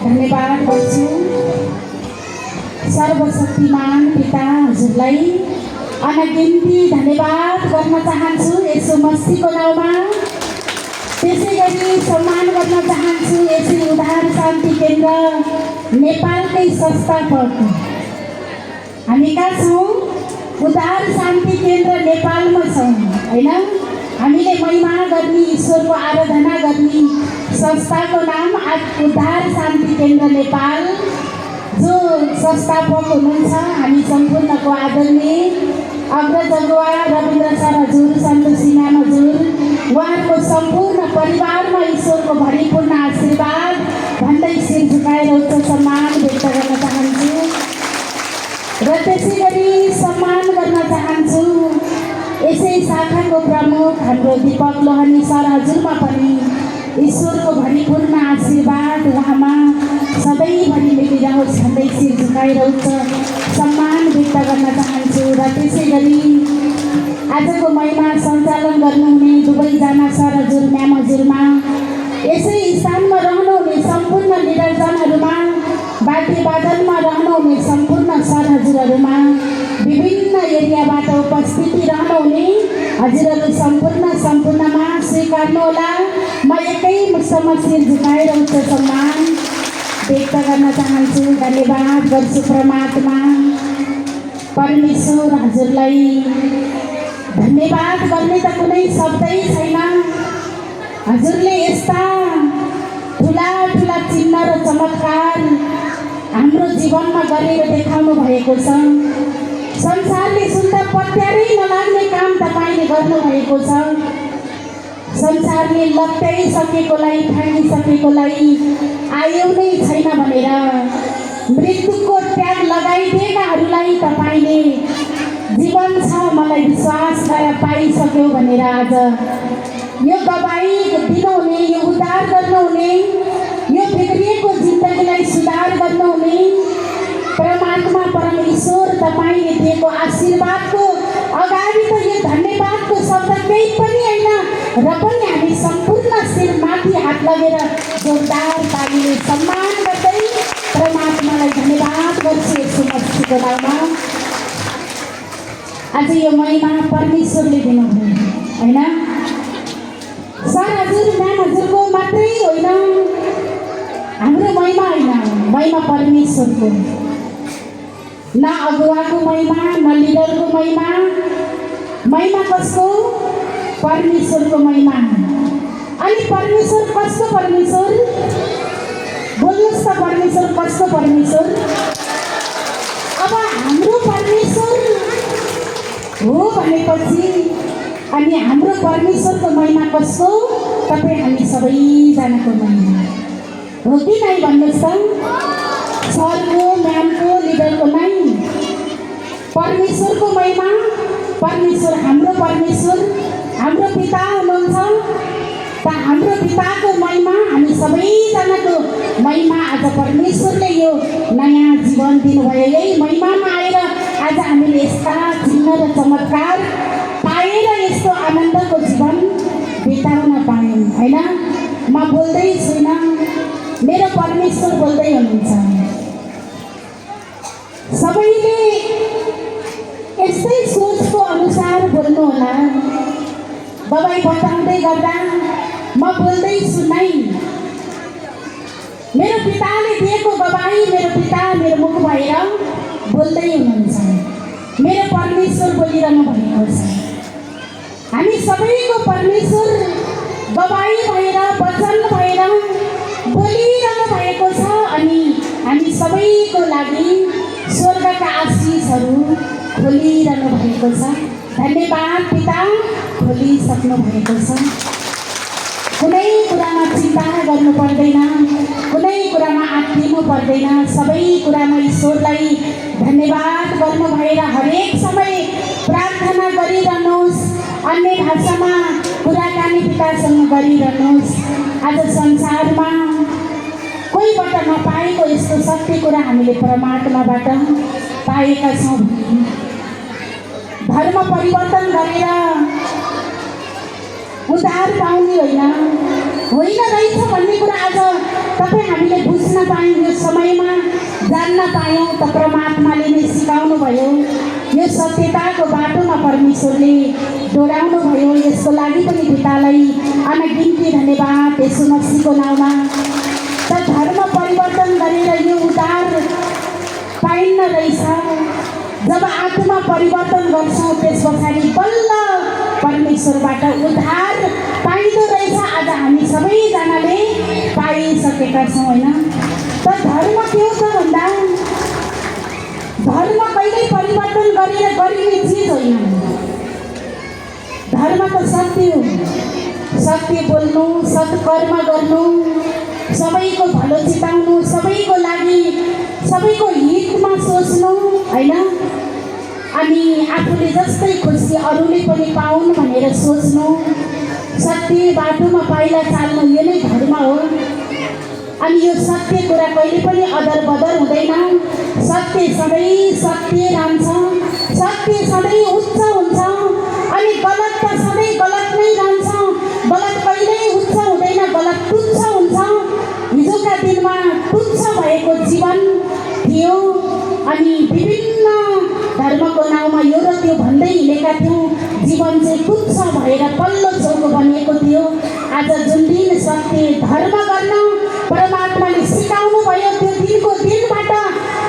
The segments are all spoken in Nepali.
धन्यवाद गर्छु। सर्वशक्तिमान पिता हजुरलाई अनगिन्ती धन्यवाद गर्न चाहन्छु यसो मसीहको नाउँमा। त्यसै गरी सम्मान गर्न चाहन्छु यसै उद्धार शान्ति केन्द्र नेपालकै संस्थापक। हामी कहाँ छौँ? उद्धार शान्ति केन्द्र नेपालमा छौँ होइन। हामीले महिमा गर्ने ईश्वरको आराधना गर्ने संस्थाको नाम उद्धार शान्ति केन्द्र नेपाल। जो संस्थापक हुनुहुन्छ हामी सम्पूर्णको आदरणीय अग्रज अगुवा रविन्द्र सर हजुर, सन्तोषी म्याम हजुर, उहाँहरूको सम्पूर्ण परिवारमा ईश्वरको भरिपूर्ण आशीर्वाद भन्दै शिर झुकाएर उच्च सम्मान व्यक्त गर्न चाहन्छु। र त्यसै गरी सम्मान गर्न चाहन्छु यसै शाखाको प्रमुख हाम्रो दीपक लोहानी सर हजुरमा पनि ईश्वरको भरिपूर्ण आशीर्वाद उहाँमा सधैँभरि मिलिरहोस् भन्दै शिर झुकाएर उच्च सम्मान व्यक्त गर्न चाहन्छु। र त्यसै गरी आजको महिमा सञ्चालन गर्नुहुने दुवैजना सर हजुर म्याम हजुरमा, यसै स्थानमा रहनुहुने सम्पूर्ण लिडरजनहरूमा, वाद्यवादनमा रहनुहुने सम्पूर्ण सर हजुरहरूमा, विभिन्न एरियाबाट उपस्थिति रहनुहुने हजुरहरू सम्पूर्णमा स्वीकार्नुहोला। म एकै मुष्टमा शिर झुकाएर उच्च सम्मान व्यक्त गर्न चाहन्छु। धन्यवाद गर्छु परमात्मा परमेश्वर हजुरलाई। धन्यवाद गर्ने त कुनै शब्दै छैन। हजुरले यस्ता ठुला ठुला चिन्ह र चमत्कार हाम्रो जीवनमा गरेर देखाउनु भएको छ। संसारले सुन्दा पत्यारै नलाग्ने काम तपाईँले गर्नुभएको छ। संसारले लत्याइसकेकोलाई, ठानिसकेकोलाई आयु नै छैन भनेर मृत्युको ट्याग लगाइदिएकाहरूलाई तपाईँले जीवन छ मलाई विश्वास गरेर पाइसक्यो भनेर आज यो गवाई दिनुहुने, यो उद्धार गर्नुहुने, यो बिग्रिएको जिन्दगीलाई सुधार गर्नुहुने परमात्मा परमेश्वर तपाईँले दिएको आशीर्वादको अगाडि त यो धन्यवादको शब्द केही पनि होइन। र पनि हामी सम्पूर्ण शिरमाथि हात लगेर जोरदार तालीले सम्मान गर्दै परमात्मालाई धन्यवाद गर्छु यसो मसीहको नाउँमा। आज यो महिमा परमेश्वरले दिनुभयो होइन। सर हजुर म्याम हजुरको मात्रै होइन, हाम्रो महिमा होइन, महिमा परमेश्वरको। न अगुवाको महिमा, न लिडरको महिमा। महिमा कसको? परमेश्वरको महिमा। अनि परमेश्वर कसको परमेश्वर? बोल्नुहोस् त, परमेश्वर कसको परमेश्वर? अब हाम्रो परमेश्वर हो भनेपछि अनि हाम्रो परमेश्वरको महिमा कसको? तपाईँ हामी सबैजनाको महिमा हो कि नै भन्नुहोस् त? सरको, म्यामको, लिडरको नै? परमेश्वरको महिमा। परमेश्वर हाम्रो परमेश्वर हाम्रो पिता हुनुहुन्छ। त हाम्रो पिताको महिमा, हामी सबैजनाको महिमा आज परमेश्वरले यो नयाँ जीवन दिनुभयो। यही महिमामा आएर आज हामीले यस्ता चिन्ह र चमत्कार पाएर यस्तो आनन्दको जीवन बिताउन पायौँ होइन। म बोल्दै छुइनँ, मेरो परमेश्वर बोल्दै हुनुहुन्छ। सबैले यस्तै सोचको अनुसार बोल्नु होला। गवाई बताउँदै गर्दा म बोल्दैछु नै। मेरो पिताले दिएको गवाई मेरो पिता मेरो मुख भएर बोल्दै हुनुहुन्छ। मेरो परमेश्वर बोलिरहनु भएको छ। हामी सबैको परमेश्वर गवाई भएर, वचन भएर बोलिरहनु भएको छ। अनि हामी सबैको लागि स्वर्गका आशिषहरू खोलिरहनु भएको छ। धन्यवाद पिता, खोलिसक्नु भएको छ। कुनै कुरामा चिन्ता गर्नु पर्दैन, कुनै कुरामा आत्तिनु पर्दैन। सबै कुरामा ईश्वरलाई धन्यवाद गर्नु भएर हरेक समय प्रार्थना गरिरहनुहोस्। अन्य भाषामा कुराकानी पितासँग गरिरहनुहोस्। आज संसारमा कोहीबाट नपाएको यस्तो सत्य कुरा हामीले परमात्माबाट पाएका छौँ। धर्म परिवर्तन गरेर उद्धार पाउने होइन रहेछ भन्ने कुरा आज तपाईँ हामीले बुझ्न बुझ्न पायौँ, यो समयमा जान्न पायौँ त परमात्माले नै सिकाउनु भयो। यो सत्यताको बाटोमा परमेश्वरले डोराउनु भयो। यसको लागि पनि पितालाई अनगिन्ती धन्यवाद यसो मसीहको नाउँमा। त धर्म परिवर्तन गरेर यो उद्धार पाइन्न रहेछ। जब आत्मा परिवर्तन गर्छौँ त्यस पछाडि बल्ल परमेश्वरबाट उद्धार पाइँदो रहेछ। आज हामी सबैजनाले पाइसकेका छौँ होइन। त धर्म के हो त भन्दा धर्म कहिल्यै परिवर्तन गरेर गरिने चिज होइन। धर्म त सत्य हो, सत्य बोल्नु, सत्कर्म गर्नु, सबैको भलो चिताउनु, सबैको लागि सबैको हितमा सोच्नु होइन। अनि आफूले जस्तै खुसी अरूले पनि पाउन् भनेर सोच्नु, सत्य बाटोमा पाइला चाल्नु, यो नै धर्म हो। अनि यो सत्य कुरा कहिले पनि अदर बदर हुँदैन। सत्य सधैँ सत्य रहन्छ, सत्य सधैँ उच्च हुन्छ। अनि गलत त सधैँ गलत नै रहन्छ। गलत कहिल्यै उच्च हुँदैन, गलत तुच्छ हुन्छ। हिजोका दिनमा तुच्छ भएको जीवन थियो। अनि विभिन्न धर्मको नाउँमा यो र त्यो भन्दै हिँडेका थियौँ। जीवन चाहिँ तुच्छ भएर पल्लो चौको बनिएको थियो। आज जुन दिन सत्य धर्म गर्न परमात्माले सिकाउनु भयो, त्यो दिनको दिनबाट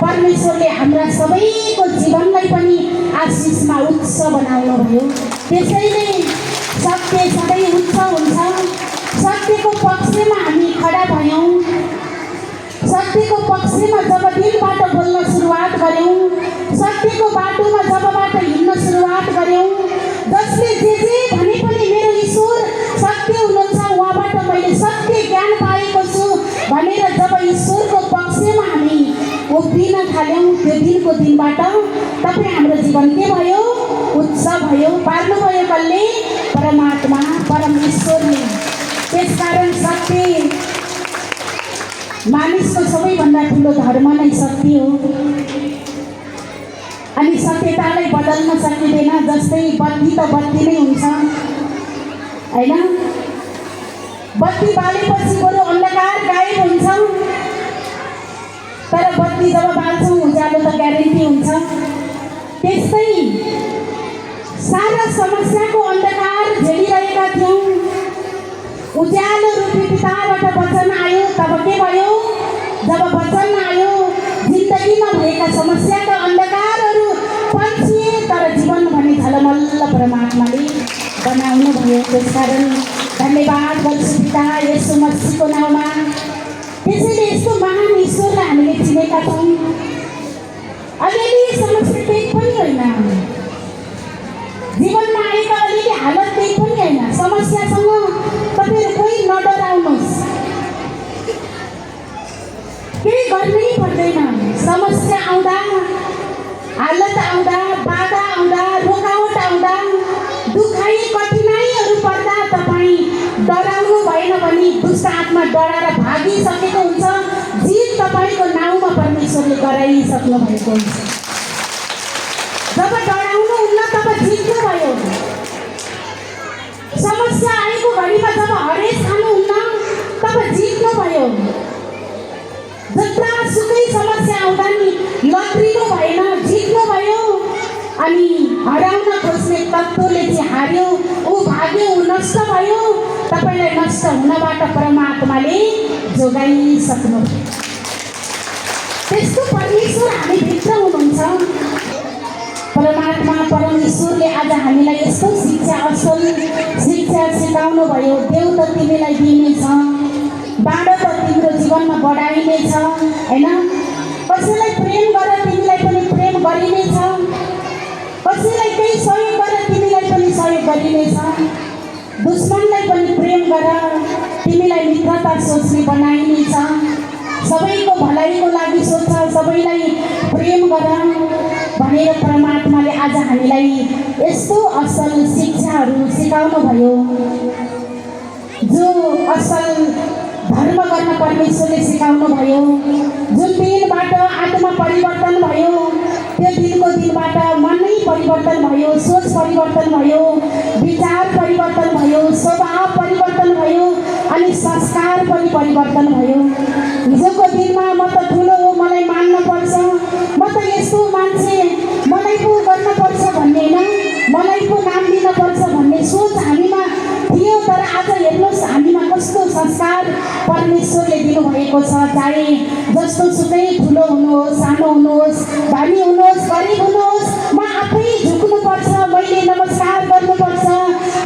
परमेश्वरले हाम्रा सबैको जीवनलाई पनि आशिषमा उच्च बनाउनु भयो। त्यसैले सत्य सधैँ उच्च हुन्छ। सत्यको पक्षमा हामी खडा भयौँ। सत्यको पक्षमा जब दिनबाट बोल्न सुरुवात गऱ्यौँ, सत्यको बाटोमा जबबाट हिँड्न सुरुवात गऱ्यौँ, जसले जे भने पनि मेरो ईश्वर सत्य हुनुहुन्छ, उहाँबाट मैले सत्य ज्ञान पाएको छु भनेर जब ईश्वरको पक्षमा हामी उभिन थाल्यौँ, त्यो दिनको दिनबाट तपाईँ हाम्रो जीवन के भयो? उच्च भयो। पार्नुभयो कसले? परमात्मा, परमेश्वरले। त्यसकारण सत्य मानिसको सबैभन्दा ठुलो धर्म नै सत्य हो। अनि सत्यतालाई बदल्न सकिँदैन। जस्तै बत्ती त बत्ती नै हुन्छ होइन। बत्ती बालेपछि बरु अन्धकार गायब हुन्छ, तर बत्ती जब बाल्छौँ उज्यालो त ग्यारेन्टी हुन्छ। त्यस्तै सारा समस्याको अन्धकार झेलिरहेका थियौँ। उज्यालो रूपी पिताबाट वचन आयो, तब के भयो? जब वचन आयो, जिन्दगीमा भएका समस्याका अन्धकारहरू पन्छिए, तर जीवन भने झलमल्ल परमात्माले बनाउनु भयो। त्यसकारण धन्यवाद गर्छु पिता येशू मसीहको नाउँमा। त्यसैले यस्तो महान ईश्वरलाई हामीले चिनेका छौँ। अलिअलि समस्या केही पनि होइन, जीवनमा आएका अलिअलि हालत केही पनि होइन। समस्यासँग तपाईँहरू कोही नडराउनुहोस्, केही गर्नै पर्दैन। समस्या आउँदा, हालत आउँदा, बाधा आउँदा, रोकावट आउँदा, दुखाइ कठिनाइहरू पर्दा तपाईँ डराउनु भएन भने दुष्ट आत्मा डराएर भागिसकेको हुन्छ। जित तपाईँको नाउँमा परमेश्वरले गराइसक्नु भएको हुन्छ। जब डराउनुहुन्न तब जित्नु भयो। समस्या आएको घडीमा जब हरेस खानुहुन्न तब जित्नु भयो। जतासुकै समस्या आउँदा नि लत्रिनु भएन, जित्नु भयो। अनि हराउन खोज्ने तत्त्वले चाहिँ हार्यो, ऊ भाग्यो, ऊ नष्ट भयो। तपाईँलाई नष्ट हुनबाट परमात्माले जोगाइसक्नु। त्यस्तो परमेश्वर हामीभित्र हुनुहुन्छ। परमात्मा परमेश्वरले आज हामीलाई यस्तो शिक्षा, असल शिक्षा सिकाउनु भयो। देउ त तिमीलाई दिनेछ, बाँडो त तिम्रो जीवनमा बढाइनेछ होइन। कसैलाई प्रेम गर, तिमीलाई पनि प्रेम गरिनेछ। कसैलाई केही सहयोग गर, तिमीलाई पनि सहयोग गरिनेछ। दुश्मनलाई पनि प्रेम गर, तिमीलाई मित्रता सोच्ने बनाइनेछ। सबैको भलाइको लागि सोच, सबैलाई प्रेम गर भनेर परमात्माले आज हामीलाई यस्तो असल शिक्षाहरू सिकाउनु भयो। जो असल धर्म गर्न परमेश्वरले सिकाउनु भयो। जुन दिनबाट आत्मा परिवर्तन भयो, त्यो दिनको दिनबाट मनै परिवर्तन भयो, सोच परिवर्तन भयो, विचार परिवर्तन भयो, स्वभाव परिवर्तन भयो। अनि संस्कार पनि परिवर्तन भयो। हिजोको दिनमा म त ठुलो हो, मलाई मान्न पर्छ, म त यस्तो मान्छे, मलाई पो गर्न पर्छ भन्ने होइन, मलाई पो नाम दिन पर्छ भन्ने सोच हामीमा थियो। तर आज हेर्नुहोस् हामीमा कस्तो संस्कार परमेश्वरले दिनुभएको छ। चाहे जस्तो सुकै ठुलो हुनुहोस्, सानो हुनुहोस्, धनी हुनुहोस्, गरिब हुनुहोस्, म आफै झुक्नुपर्छ, मैले नमस्कार गर्नुपर्छ,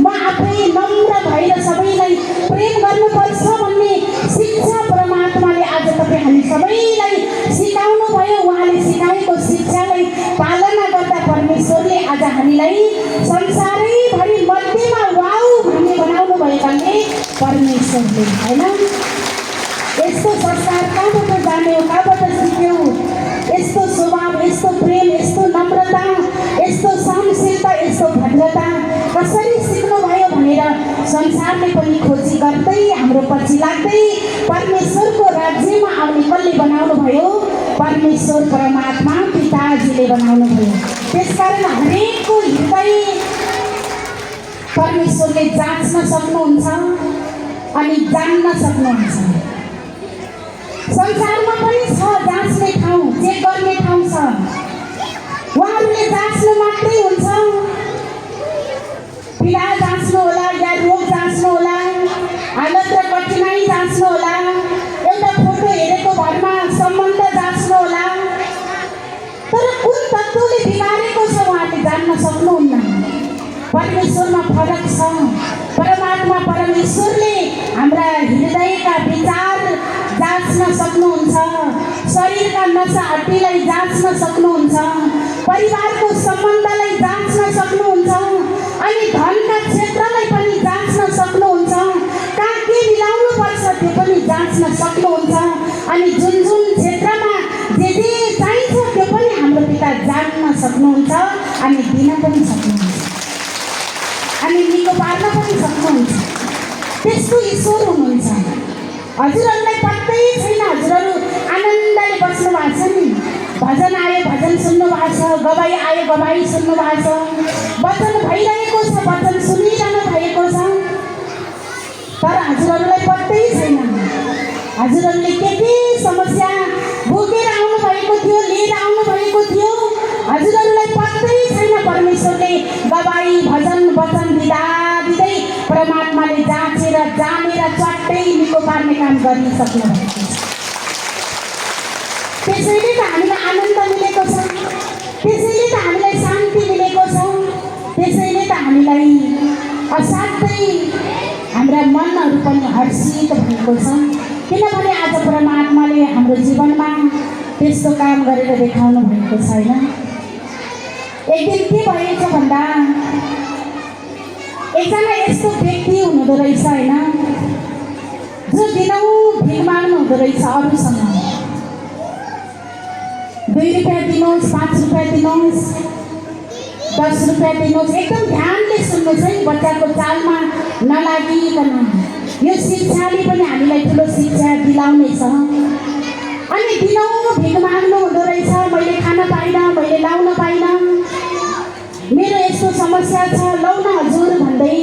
म आफै नम्र भएर सबैलाई प्रेम गर्नुपर्छ भन्ने शिक्षा परमात्माले आज तपाईँ हामी सबैलाई सिकाउनु भयो। उहाँले सिकाएको शिक्षालाई पालना गर्दा परमेश्वरले आज हामीलाई संसारैभरि मध्येमा वाउ भन्ने बनाउनु भयो भने परमेश्वरले, होइन? यस्तो संस्कार कहाँबाट जान्यौ, कहाँबाट सिक्यौ? यस्तो स्वभाव, यस्तो प्रेम, यस्तो नम्रता, यस्तो सहनशीलता, यस्तो भद्रता कसरी सिक्नुभयो भनेर संसारले पनि खोजी गर्दै हाम्रो पछि लाग्दै परमेश्वरको राज्यमा आउने कसले बनाउनु भयो? परमेश्वर परमात्मा पिताजीले बनाउनु भयो। त्यसकारण हरेकको हृदय परमेश्वरले जाँच्न सक्नुहुन्छ अनि जान्न सक्नुहुन्छ। संसारमा पनि छ जाँच्ने ठाउँ, चेक गर्ने ठाउँ छ। उहाँहरूले जाँच्नु मात्रै हुन्छ, पीडा जाँच्नु होला या रोग जाँच्नु होला, हालत र कठिनाइ जाँच्नु होला, एउटा फोटो हेरेको भरमा सम्बन्ध जाँच्नु होला। तर कुन तत्त्वले बिगारेको छ उहाँले जान्न सक्नुहुन्न। परमेश्वरमा फरक छ। परमात्मा परमेश्वरले हाम्रा हृदयका विचार जाँच्न सक्नुहुन्छ, शरीरका नसा हड्डीलाई जाँच्न सक्नुहुन्छ, परिवारको सम्बन्धलाई जाँच्न सक्नुहुन्छ, अनि धनका क्षेत्रलाई पनि जाँच्न सक्नुहुन्छ, कहाँ के मिलाउनु पर्छ त्यो पनि जाँच्न सक्नुहुन्छ, अनि जुन जुन क्षेत्रमा जे चाहिन्छ त्यो पनि हाम्रो पिता जान्न सक्नुहुन्छ अनि दिन पनि सक्नुहुन्छ अनि निको पार्न पनि सक्नुहुन्छ। त्यस्तो ईश्वर हुनुहुन्छ। हजुरहरूलाई पत्तै छैन, हजुरहरू आनन्दले बस्नु भएको छ नि। भजन आयो भजन सुन्नु भएको छ, गवाई आयो गवाई सुन्नु भएको छ, वचन भइरहेको छ, वचन सुनिरहनु भएको छ। तर हजुरहरूलाई पत्तै छैन हजुरहरूले के समस्या भोगेर आउनु भएको थियो, लिएर आउनु भएको थियो, हजुरहरूलाई पत्तै छैन। परमेश्वरले गवाई भजन वचन दिँदा दिँदै परमात्माले जाँचेर जानेर चट्टै निको पार्ने काम गरिसक्नु भएको छ। त्यसैले त हामीलाई आनन्द मिलेको छ, त्यसैले त हामीलाई शान्ति मिलेको छ, त्यसैले त हामीलाई असाध्यै हाम्रा मनहरू पनि हर्षित भएको छ। किनभने आज परमात्माले हाम्रो जीवनमा त्यस्तो काम गरेर देखाउनु भएको छैन। एक दिन के भएछ भन्दा एकजना यस्तो व्यक्ति हुनुहुँदो रहेछ, होइन, जो दिनौँ भिख माग्नु हुँदो रहेछ अरूसँग। 2 रुपियाँ दिनुहोस्, 5 रुपियाँ दिनुहोस्, 10 रुपियाँ दिनुहोस्। एकदम ध्यानले सुन्नुहोस् है, बच्चाको चालमा नलागिकन। यो शिक्षाले पनि हामीलाई ठुलो शिक्षा दिलाउनेछ। अनि दिनौँ भिख माग्नु हुँदो रहेछ, मैले खान पाइनँ, मैले लाउन पाइनँ, मेरो यस्तो समस्या छ, लौ न हजुर भन्दै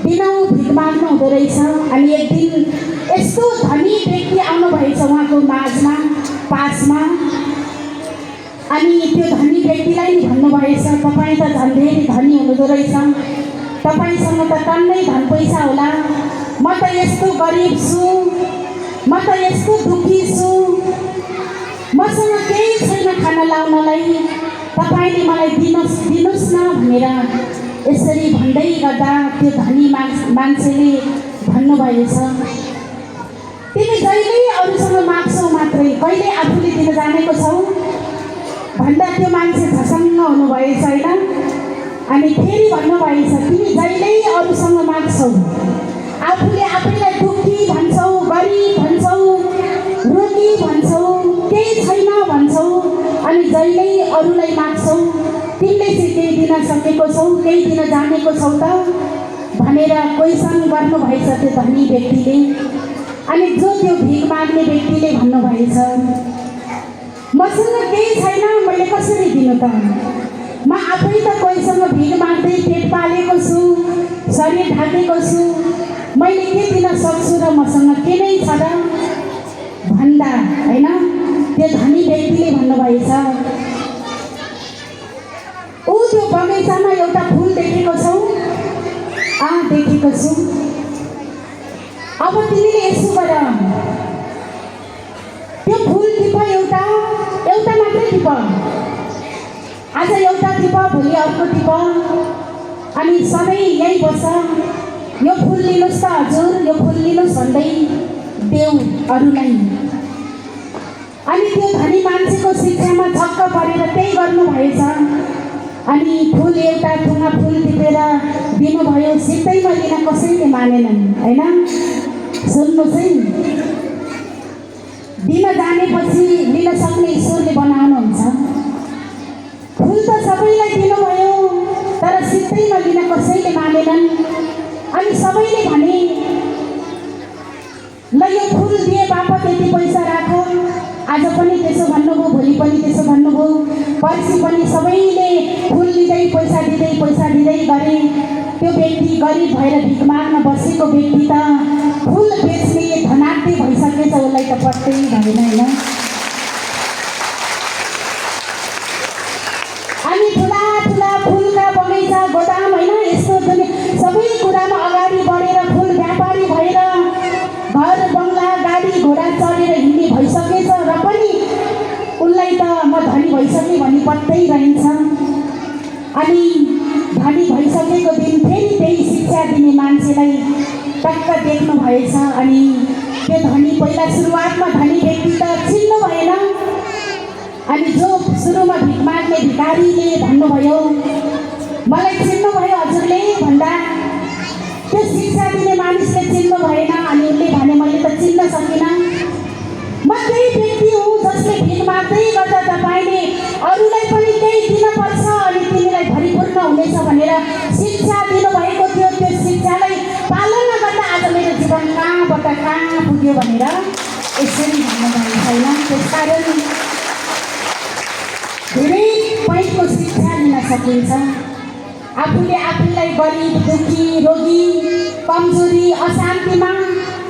दिनौँ भिख माग्नु हुँदो रहेछ। अनि एक दिन यस्तो धनी व्यक्ति आउनु भएछ उहाँको माझमा, पासमा। अनि त्यो धनी व्यक्तिलाई नि भन्नुभएछ, तपाईँ त झन् धेरै धनी हुनुहुँदो रहेछ, तपाईँसँग त टन्नै धन पैसा होला, म त यस्तो गरिब छु, म त यस्तो दुःखी छु, मसँग केही छैन खाना लाउनलाई, तपाईँले मलाई दिनुहोस् न भनेर यसरी भन्दै गर्दा त्यो धनी मान्छेले भन्नुभएछ, तिमी जहिले अरूसँग माग्छौ मात्रै, कहिले आफूले दिन जानेको छौ भन्दा त्यो मान्छे झसङ्ग हुनुभएछ, होइन। अनि फेरि भन्नुभएछ, तिमी जहिले अरूसँग माग्छौ, आफूले आफैलाई दुःखी भन्छौ, गरिब भन्छौ, रोगी भन्छौ, केही छैन भन्छौ, अनि जहिले अरूलाई माग्छौ, तिमीले चाहिँ केही दिन सकेको छौ, केही दिन जानेको छौ त भनेर क्वेसन गर्नुभएछ त्यो धनी व्यक्तिले। अनि जो त्यो भिख माग्ने व्यक्तिले भन्नुभएछ, मसँग केही छैन, मैले कसरी दिनु त, म आफै त कोहीसँग भिख माग्दै पेट पालेको छु, शरीर ढाकेको छु, मैले के दिन सक्छु र मसँग के नै छ र भन्दा हैन त्यो धनी व्यक्तिले भन्नुभएछ ऊ त्यो बगैँचामा एउटा फुल देखेको छौ देखेको छु अब तिमीले यसो गर त्यो फुल टिप एउटा मात्रै टिप आज एउटा टिप भोलि अर्को टिप अनि सधैँ यही बस यो फुल लिनुहोस् त हजुर यो फुल लिनुहोस् भन्दै देऊ अरूलाई अनि त्यो धनी मान्छेको शिक्षामा छक्क परेर त्यही गर्नुभएछ अनि फुल एउटा थुङ्गा फुल टिपेर दिनुभयो सिधैमा लिन कसैले मानेनन् हैन सुन्नु चाहिँ दिन जानेपछि लिन सक्ने ईश्वरले बनाउनुहुन्छ फुल त सबैलाई दिनुभयो तर सिधैमा लिन कसैले मानेनन् अनि सबैले भने ल यो फुल दिए बापत यति पैसा राख आज पनि त्यसो भन्नुभयो भोलि पनि त्यसो भन्नुभयो पर्सि पनि सबैले फुल लिँदै पैसा दिँदै गरे त्यो व्यक्ति गरिब भएर भिख माग्न बसेको व्यक्ति त फुल बेच्ने धनाढ्य भइसकेछ उसलाई त पत्तै भएन हैन अनि ठुला फुलका बगैँचा गोदाम हैन यस्तो सबै कुरामा अगाडि बढेर फुल व्यापारी भएर घर बङ्गला गाडी घोडा चढेर हिँड्ने भइसकेछ र पनि उनलाई त म धनी भइसकेँ भनी पत्तै रहन्छ अनि धनी भइसकेको दिन फेरि त्यही शिक्षा दिने मान्छेलाई टक्क देख्नु भएछ अनि त्यो धनी पहिला सुरुवातमा धनी व्यक्ति त चिन्नु भएन अनि जो सुरुमा भिख माग्ने भिखारीले भन्नुभयो मलाई चिन्नुभयो हजुरले भन्दा त्यो शिक्षा दिने मानिसले चिन्नु भएन अनि उसले भने मैले त चिन्न सकिनँ म त्यही व्यक्ति हुँ जसले भिख माग्दै गर्दा तपाईँले अरूलाई पनि त्यही दिनपर्छ अनि तिमीलाई भरिपूर्ण हुनेछ भनेर शिक्षा दिनुभएको थियो त्यो शिक्षालाई पालना गर्दा आज मेरो जीवन कहाँबाट कहाँ पुग्यो भनेर यसरी भन्नुभएको छैन त्यसकारण धेरै पैठको शिक्षा लिन सकिन्छ आफूले आफूलाई गरिब दुखी रोगी कमजोरी अशान्तिमा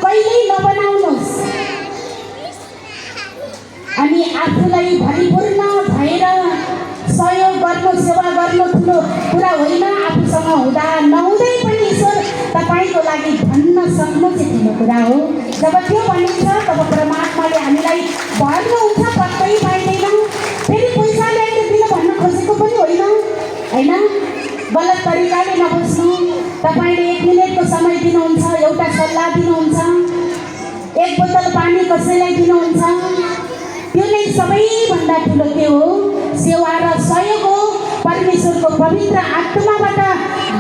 कहिल्यै नबनाउनुहोस् अनि आफूलाई भरिपूर्ण भएर सहयोग गर्नु सेवा गर्नु ठुलो कुरा होइन आफूसँग हुँदा नहुँदै पनि ईश्वर तपाईँको लागि भन्न सक्नु चाहिँ ठुलो कुरा हो जब त्यो भनिन्छ तब परमात्माले हामीलाई भर्नुहुन्छ पत्तै पाइँदैन फेरि पैसा ल्याएर दिन भन्न खोजेको पनि होइन गलत तरिकाले नबस्नु तपाईँले 1 मिनेटको समय दिनुहुन्छ एउटा सल्लाह दिनुहुन्छ 1 बोतल पानी कसैलाई दिनुहुन्छ त्यो नै सबैभन्दा ठुलो के हो सेवा र सहयोग हो परमेश्वरको पवित्र आत्माबाट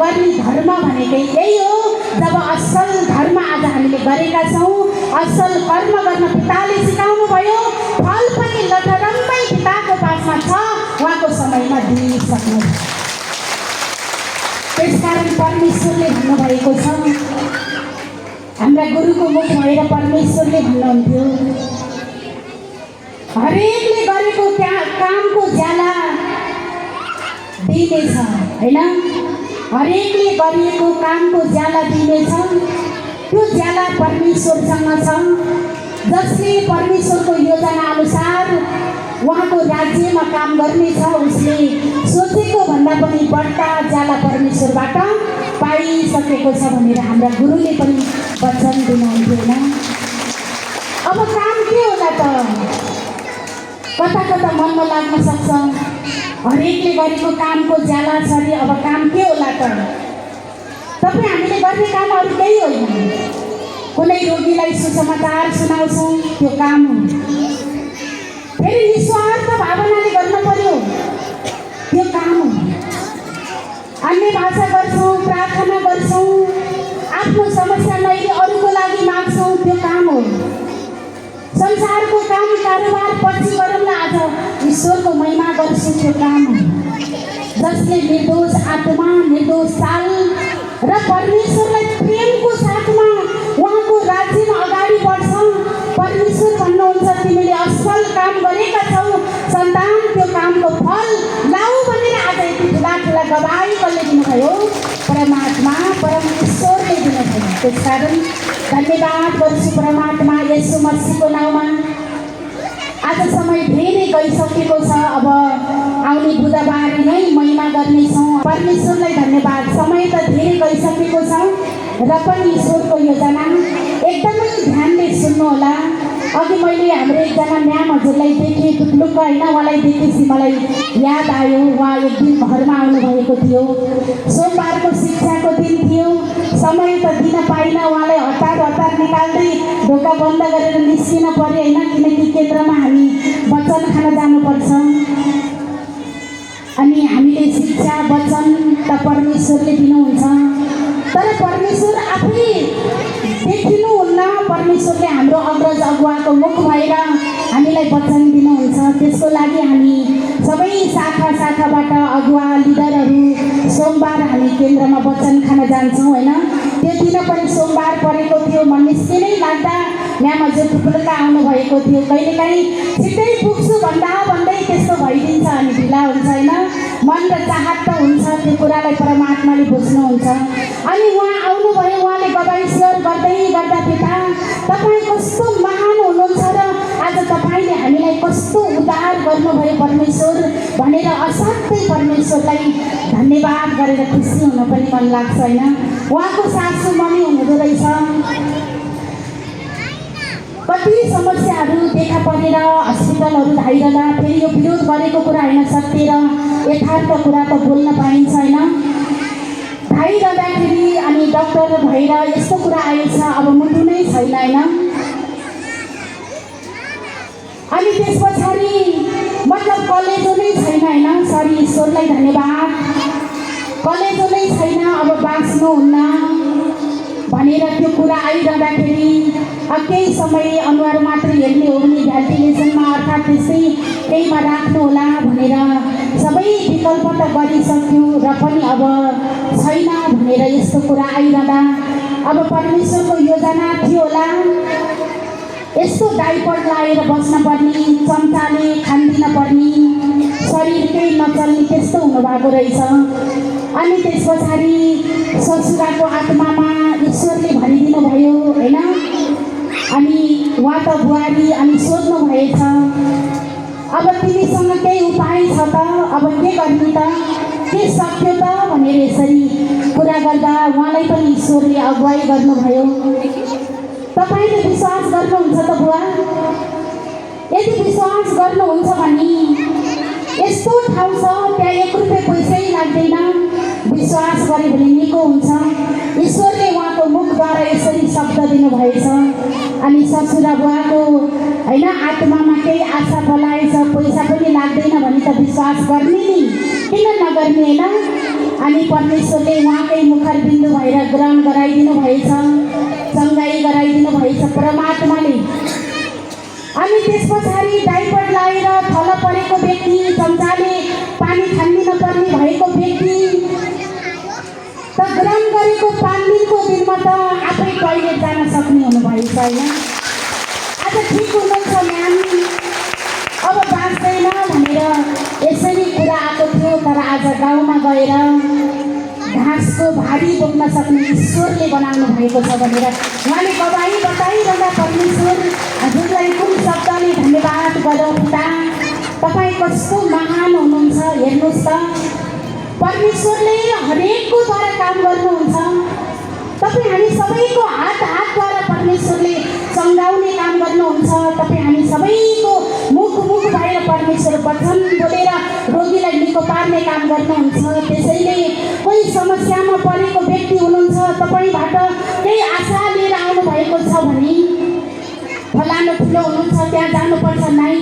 गर्ने धर्म भनेकै यही हो जब असल धर्म आज हामीले गरेका छौँ असल कर्म गर्न पिताले सिकाउनु भयो फल पनि लटरम्मै पिताको पासमा छ उहाँको समयमा दिइसक्नु त्यसकारण परमेश्वरले भन्नुभएको छ हाम्रा गुरुको मुख भएर परमेश्वरले भन्नुहुन्थ्यो हरेकले गरेको कामको ज्याला दिनेछ हैन हरेकले गरिएको कामको ज्याला दिनेछ त्यो ज्याला परमेश्वरसँग छ जसले परमेश्वरको योजना अनुसार उहाँको राज्यमा काम गर्नेछ उसले सोचेको भन्दा पनि बढ्ता ज्याला परमेश्वरबाट पाइसकेको छ भनेर हाम्रा गुरुले पनि वचन दिनुहुन्थ्यो हैन अब काम के होला त कता मनमा लाग्न सक्छ हरेकले गरेको कामको ज्याला छ अरे अब काम के होला त तपाईँ हामीले गर्ने कामहरू केही होइन कुनै रोगीलाई सुसमाचार सुनाउँछौँ त्यो काम हो फेरि निस्वार्थ भावनाले गर्न पर्यो त्यो काम हो अन्य भाषा गर्छौँ प्रार्थना गर्छौँ आफ्नो समस्या नैले अरूको लागि माग्छौँ त्यो काम हो संसारको काम कारोबार पछि गरौँला आज ईश्वरको महिमा गर्छु त्यो काम हो जसले निर्दोष आत्मा निर्दोष साल र परमेश्वरलाई प्रेमको साथमा उहाँको राज्यमा अगाडि बढ्छ परमेश्वर भन्नुहुन्छ तिमीले असल काम गरेका छौ सन्तान त्यो कामको फल लाऊ भनेर आज यति ठुला गवाई कसले दिनुभयो परमात्मा परमेश्वरले दिनुभयो त्यसकारण धन्यवाद गर्छु परमात्मा येशू मसीहको नाउँमा। आज समय धेरै गइसकेको छ, अब आउने बुधबार नै महिमा गर्नेछौँ। परमेश्वरलाई धन्यवाद। समय त धेरै गइसकेको छ र पनि ईश्वरको योजना एकदमै ध्यानले सुन्नुहोला। अघि मैले हाम्रो एकजना म्याम हजुरलाई देखेँ टुक्लुक्क होइन, उहाँलाई देखेपछि मलाई याद आयो, उहाँ एक दिन घरमा आउनुभएको थियो। सोमबारको शिक्षाको दिन थियो, समय त दिन पाइनँ। उहाँलाई हतार निकाल्दै ढोका बन्द गरेर निस्किन पऱ्यो होइन, किनकि केन्द्रमा हामी वचन खान जानुपर्छ। अनि हामीले शिक्षा वचन त परमेश्वरले दिनुहुन्छ, तर परमेश्वर आफै देखिनुहुन्न। परमेश्वरले हाम्रो अग्रज अगुवाको मुख भएर हामीलाई वचन दिनुहुन्छ। त्यसको लागि हामी सबै शाखाबाट अगुवा लिडरहरू सोमबार हामी केन्द्रमा वचन खान जान्छौँ होइन। त्यो दिन पनि सोमबार परेको थियो। म निस्किनै लाग्दा म्याम हजुर टुक्लुक्क आउनुभएको थियो। कहिलेकाहीँ छिट्टै पुग्छु भन्दै त्यस्तो भइदिन्छ अनि ढिला हुन्छ होइन। मन र चाहत त हुन्छ, त्यो कुरालाई परमात्माले बुझ्नुहुन्छ। अनि उहाँ आउनुभयो, उहाँले गवाई सेयर गर्दै गर्दा पिता तपाईँ कस्तो महान हुनुहुन्छ र आज तपाईँले हामीलाई कस्तो उद्धार गर्नुभयो परमेश्वर भनेर असाध्यै परमेश्वरलाई धन्यवाद गरेर खुसी हुन पनि मन लाग्छ होइन। उहाँको सासू मम्मी हुनुहुँदो रहेछ। कति समस्याहरू देखा परेर हस्पिटलहरू धाइरहँदा फेरि यो विरोध गरेको कुरा होइन, सत्य र यथार्थ कुरा त बोल्न पाइन्छ होइन। धाइरहँदाखेरि अनि डक्टर भएर यस्तो कुरा आएछ, अब मुटु नै छैन होइन। अनि त्यस पछाडि मतलब कलेजो नै छैन होइन। सरी, ईश्वरलाई धन्यवाद। कलेजो नै छैन, अब बाँच्नुहुन्न भनेर त्यो कुरा आइरहँदाखेरि केही समय अनुहार मात्र हेर्ने हो भने भ्यान्टिलेसनमा अर्थात् त्यस्तै केहीमा राख्नु होला भनेर सबै विकल्प त गरिसक्यो र पनि अब छैन भनेर यस्तो कुरा आइरहँदा अब परमेश्वरको योजना थियो होला। यस्तो डाइपर लाएर बस्नुपर्ने, चम्चाले खानदिन पर्ने, शरीर केही नचल्ने त्यस्तो हुनुभएको रहेछ। अनि त्यस पछाडि ससुराको आत्मामा ईश्वरले भनिदिनु भयो होइन। अनि उहाँ त बुहारी अनि सोध्नु भएछ, अब तिमीसँग केही उपाय छ त, अब के गर्ने त, के सक्यो त भनेर यसरी कुरा गर्दा उहाँलाई पनि ईश्वरले अगुवाई गर्नुभयो। तपाईँले विश्वास गर्नुहुन्छ त बुवा? यदि विश्वास गर्नुहुन्छ भने यस्तो ठाउँ छ त्यहाँ 1 रुपियाँ पैसै लाग्दैन। विश्वास गरे भने निको हुन्छ। ईश्वरले उहाँको मुखद्वारा यसरी शब्द दिनुभएछ। अनि ससुरा बुवाको होइन आत्मामा केही आशा पलाएछ, पैसा पनि लाग्दैन भने त विश्वास गर्ने नि, किन नगर्ने होइन। अनि परमेश्वरले उहाँकै मुखारबिन्दु भएर ग्रहण गराइदिनु भएछ, सङ्गाई गराइदिनु भएछ परमात्माले। अनि त्यस पछाडि डाइपर लाएर थल परेको व्यक्ति, चम्चाले पानी खान्दिन पर्ने भएको व्यक्ति त ग्रहण गरेको 5 दिनको दिनमा त आफै टोइलेट जान सक्ने हुनुभएछ होइन। आज ठिक हुनुहुन्छ म्याम, अब बाँच्दैन भनेर यसरी कुरा आएको थियो। तर आज गाउँमा गएर घाँसको भारी बोक्न सक्ने ईश्वरले बनाउनु भएको छ भनेर उहाँले गवाई बताइरहँदा परमेश्वर हजुरलाई कुन शब्दले धन्यवाद गरौँ पिता। तपाईँ कस्तो महान हुनुहुन्छ हेर्नुहोस् त। परमेश्वरले हरेकको द्वारा काम गर्नुहुन्छ। तपाईँ हामी सबैको हातद्वारा परमेश्वरले सङ्घाउने काम गर्नुहुन्छ। तपाईँ हामी सबैको मुख भएर परमेश्वर वचन बोलेर रोगीलाई निको पार्ने काम गर्नुहुन्छ। त्यसैले कोही समस्यामा परेको व्यक्ति हुनुहुन्छ, तपाईँबाट केही आशा लिएर आउनुभएको छ भने फलानु ठुलो हुनुहुन्छ त्यहाँ जानुपर्छ नै।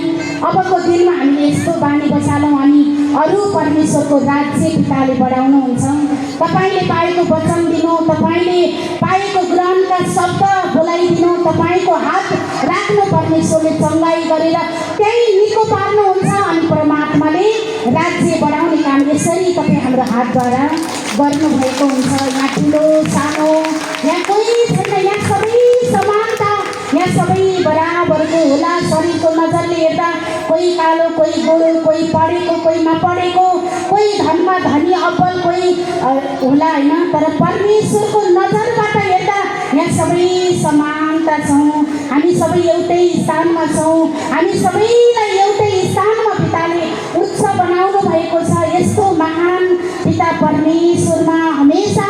अबको दिनमा हामीले यस्तो बानी बसालौँ अनि अरू परमेश्वरको राज्य पिताले बढाउनुहुन्छ। तपाईँले पाएको वचन दिनु, तपाईँले पाएको ग्रहणका शब्द बोलाइदिनु, तपाईँको हात राख्नु, परमेश्वरले चङ्गाई गरेर त्यही निको पार्नुहुन्छ। अनि परमात्माले राज्य बढाउने काम यसरी तपाईँ हाम्रो हातद्वारा गर्नुभएको हुन्छ। यहाँ ठुलो सानो यहाँ कोही छैन, यहाँ सबै समानता, यहाँ सबै बराबरको होला। शरीरको नजरले हेर्दा कोही कालो, कोही गोरो, कोही पढेको, कोही नपढेको, कोही धनमा धनी अब्बल, कोही होला होइन। तर परमेश्वरको नजरबाट हेर्दा स्थानमा छौँ। हामी सबैलाई एउटै स्थानमा पिताले उच्च बनाउनु भएको छ। यस्तो महान पिता परमेश्वरमा हमेसा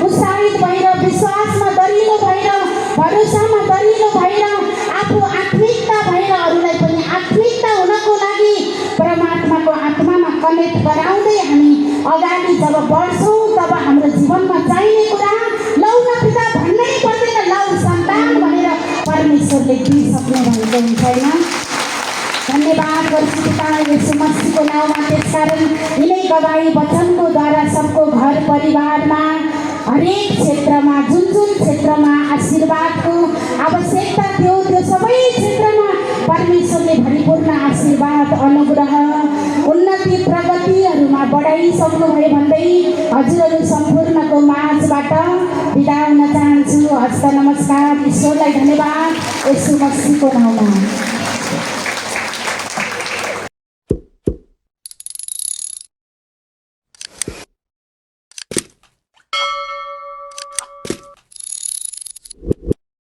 उत्साहित भएर, विश्वासमा दरिलो भएर, भरोसामा दरिलो भएर, आफू आत्मिकता भएर अरूलाई पनि आत्मिकता हुनको लागि परमात्माको आत्मामा कनेक्ट गराउँदै हामी अगाडि जब बढ्छौँ तब हाम्रो जीवनमा चाहिने कुरा लौ न पिता भन्नै पर्दैन, लौ सन्तान भनेर परमेश्वरले दिइसक्नु भएको हुन्छ होइन। धन्यवाद गर्छु पिता येशू मसीहको नाउँमा। त्यसकारण यिनै गवाई वचनको द्वारा सबको घर परिवारमा हरेक क्षेत्रमा जुन क्षेत्रमा आशीर्वादको आवश्यकता थियो त्यो सबै क्षेत्रमा परमेश्वरले भरिपूर्ण आशीर्वाद, अनुग्रह, उन्नति, प्रगतिहरूमा बढाइसक्नुभयो भन्दै हजुरहरू सम्पूर्णको माझबाट बिदा हुन चाहन्छु। हस्त नमस्कार। ईश्वरलाई धन्यवाद येशू मसीहको नाउँमा।